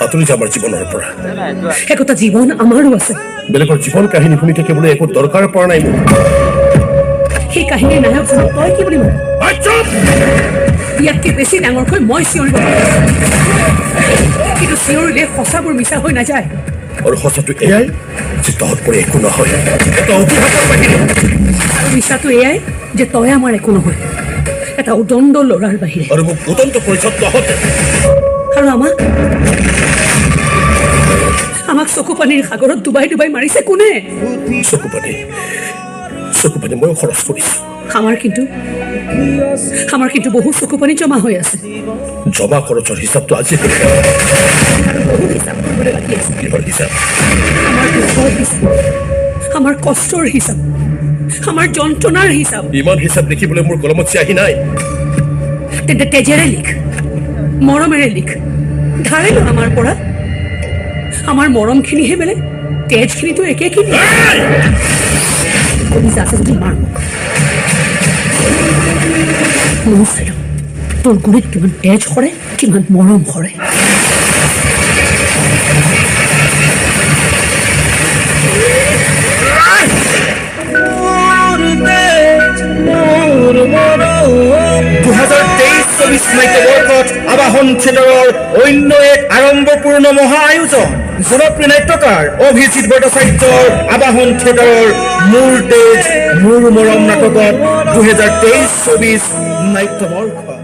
আঁতৰি যা আমাৰ জীৱনৰ পৰা। একোটা জীৱন আমাৰো আছে। বেলেগৰ জীৱন কাহিনী শুনি থাকিবলৈ একো দৰকাৰ পৰা নাই মোক। সেই কাহিনীৰ নায়কজনক তই কি বুলি মাত? ইয়াতকে বেছি ডাঙৰকৈ মই চিঞৰিব পাৰোঁ, কিন্তু চিঞৰিলে সঁচাবোৰ মিছা হৈ নাযায়। আৰু সঁচাটো এয়াই যে তহঁত কৰি একো নহয়, এটা অভিশাপৰ বাহিৰে। আৰু মিছাটো এয়াই যে তই আমাৰ একো নহয়, এটা উদণ্ড ল'ৰাৰ বাহিৰে। আৰু মোক উদণ্ড কৰিছ তহঁতে। আৰু আমাক আমাক চকু পানীৰ সাগৰত ডুবাই ডুবাই মাৰিছে কোনে? চকু পানী ময়ো খৰচ কৰিছো। আমাৰ কিন্তু বহু চকু পানী জমা হৈ আছে। জমা খৰচৰ হিচাপটো আজি বহু হিচাপ কৰিবলৈ বাকী আছে। কিহৰ হিচাপ? আমাৰ দুখৰ হিচাপ, আমাৰ কষ্টৰ হিচাপ, আমাৰ যন্ত্ৰণাৰ হিচাপ। ইমান হিচাপ লিখিবলৈ মোৰ কলমত চিয়াহী নাই। তেন্তে তেজেৰে লিখ, মৰমেৰে লিখ। ধাৰে লো আমাৰ পৰা। আমাৰ মৰমখিনিহে বেলেগ, তেজখিনিতো একেখিনি। কলিজা আছে যদি মাৰ মোক। ময়ো চাই লম তোৰ গুৰিত কিমান তেজ সৰে, কিমান মৰম সৰে। 2023-24 নাট্যবৰ্ষত আবাহন থিয়েটাৰৰ অন্য এক আড়ম্বৰপূৰ্ণ মহা আয়োজন। জনপ্ৰিয় নাট্যকাৰ অভিজিত ভট্টাচাৰ্যৰ আবাহন থিয়েটাৰৰ মোৰ তেজ মোৰ মৰম নাটকত 2023-24 নাট্যবৰ্ষ।